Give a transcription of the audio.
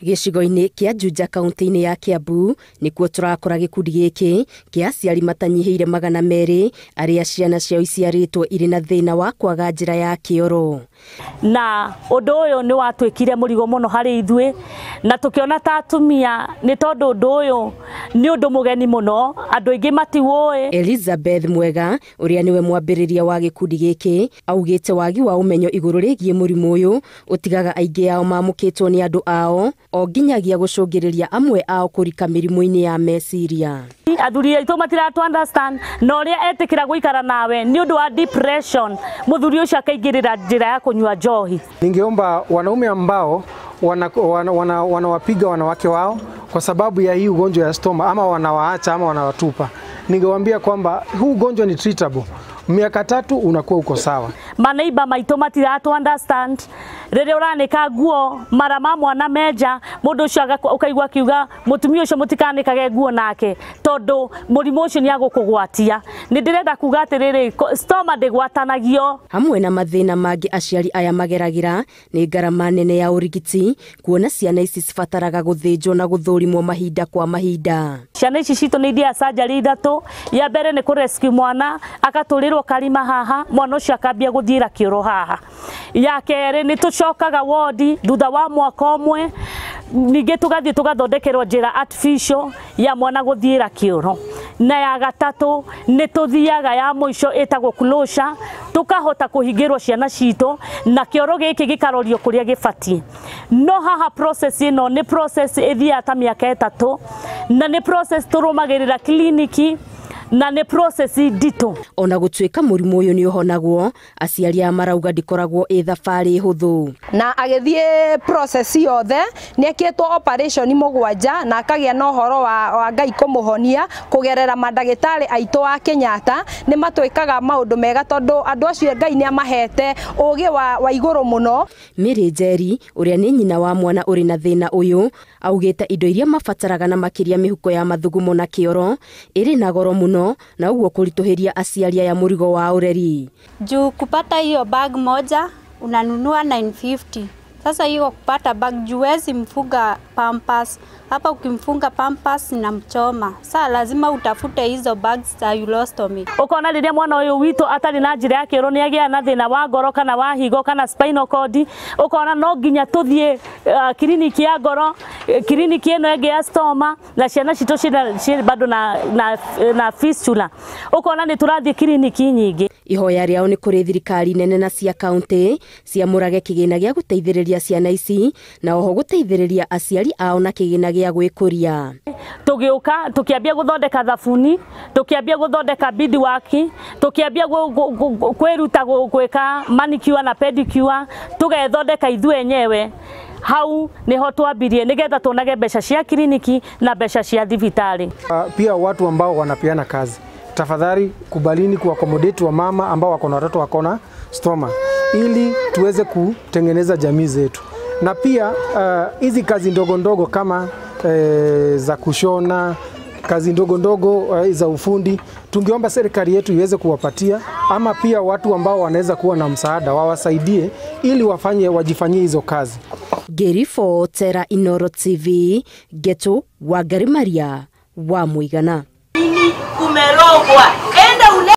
Gĩcigo-inĩ kĩa Juja kaunti-inĩ ya Kiambu nĩkuo tũrakora gĩkundi gĩkĩ kĩa aciari matanyihĩire 200 arĩa ciana ciao iciarĩtwo irĩ na thĩna wa kwaga njĩra ya kĩoro. Na ũndũ ũyũ nĩ watuĩkire mũrigo mũno harĩ ithuĩ, na tũkĩona ta atumia nĩ tondũ ũndũ ũyũ nĩ ũndũ mũgeni mũno, andũ aingĩ matiũĩ. Elizabeth Mwega ũrĩa nĩwe mwambĩrĩria wa gĩkundi gĩkĩ augĩte wagi wa ũmenyo igũrũ rĩgiĩ mũrimũ ũyũ ũtigaga aingĩ ao mamũkĩtwo nĩ andũ ao o nginyagia gũcũngĩrĩria amwe ao kũrika mĩrimũ-inĩ ya meciria. Athuri aitũ matiratu understand na ũrĩa etĩkĩra gũikara nawe nĩ ũndũ wa depression, mũthuri ũcio akaingĩrĩra njĩra ya kũnyua njohi. Ningeomba wanaume ambao wanawapiga wanawake wao kwa sababu ya hii ugonjwa ya stoma, ama wanawaacha ama wanawatupa, ningewaambia kwamba huu ugonjwa ni treatable. Miaka 3 unakuwa uko sawa. Maneiba maitũ matiratu understand rĩrĩa ũranĩka nguo mara ma mwana menja, mũndũ ũcio ũkaigua akiuga mũtumia ũcio mũtikanĩkage nguo nake tondũ mũrimũ ũcio nĩ agũkũgwatia. Nĩ ndĩrenda kuga atĩrĩrĩ, stoma ndĩgwatanagio. Hamwe na mathĩna mangĩ aciari aya mageragĩra nĩ ngarama nene ya ũrigiti, kuona ciana ici cibataraga gũthĩnjwo na gũthũrimwo mahinda kwa mahinda. Ciana ici citũ nĩ ithiaga surgery 3. Ya mbere nĩ kũ rescue mwana agatũrĩrwo karima haha, mwana ũcio akambia gũthiĩra kĩoro haha. Ya kerĩ nĩ tũcokaga wodi thutha wa mwaka ũmwe, ningĩ tũgathiĩ tũgathondekerwo njĩra artificial ya mwana gũthiĩra kĩoro. Na ya gatatũ nĩ tũthiaga ya mũico ĩtagwo closure, tũkahota kũhingĩrwo ciana citũ na kĩoro gĩkĩ gĩkarorio kũrĩa gĩbatiĩ. No haha process ĩno nĩ process ĩthiaga ta mĩaka 3, na nĩ process tũrũmagĩrĩra kliniki na nĩ process nditũ. Ona gũtuĩka mũrimũ ũyũ nĩ ũhonagwo, aciari aya marauga ndĩkoragwo ĩ thabarĩ hũthũ. Na agĩthiĩ process yothe nĩ ekĩtwo operation 7 na akagĩa na ũhoro wa Ngai kũmũhonia kũgerera mandagĩtarĩ aitũ a Kenyatta. Nĩ matwĩkaga maũndũ mega tondũ andũ acio Ngai nĩ amahete ũgĩ wa igũrũ mũno. Mary Njeri ũrĩa nĩ nyina wa mwana ũrĩ na thĩna ũyũ augĩte indo iria mabataraga na makĩria mĩhuko ya mathugumo na kĩoro ĩrĩ na goro mũno, na ũguo kũritũhĩria aciari aya mũrigo wa ũreri. Juu kupata hiyo bag moja unanunua 950. Sasa hiyo kupata bag juu huwezi mfunga pampers. Hapa ukimfunga pampers inamchoma. Sasa lazima utafute hizo bags za ulostomy. Ukona rĩrĩa mwana ũyũ witũ atarĩ na njĩra ya kĩoro nĩ agĩa na thĩna wa ngoro kana wa higo kana spinal cord, ukona no nginya tũthiĩ kliniki ya ngoro, kliniki ĩno ĩngĩ ya stoma, na ciana citũ ciĩ bado na fistula. Ukona nĩ tũrathiĩ kliniki nyingĩ. Ihoya rĩao nĩ kũrĩ thirikari nene na cia kaunti ciamũrage kĩgĩna gĩa gũteithĩrĩria ciana ici na oho gũteithĩrĩria aciari ao na kĩgĩna gĩa gwĩkũria. Tũgĩũka tũkĩambia gũthondeka thabuni, tũkĩambia gũthondeka beadwork, tũkĩambia kwĩruta gwĩka manicure na pedicure, tũgethondeka ithuĩ enyewe. Hau niho twambirie nigetha tuonage mbeca cia kliniki na mbeca cia thibitarĩ. Pia watu ambao wanapeana kazi, tafadhali kubalini kuaccommodate wa mama ambao wako na watoto wako na stoma ili tuweze kutengeneza jamii zetu. Na pia hizi kazi ndogo ndogo kama za kushona, kazi ndogo ndogo za ufundi, tungeomba serikali yetu iweze kuwapatia, ama pia watu ambao wanaweza kuwa na msaada wawasaidie ili wajifanyie hizo kazi. Gerifo Tera Inoro TV, Geto Wangari Maria wa Muigana. Kumerogwa.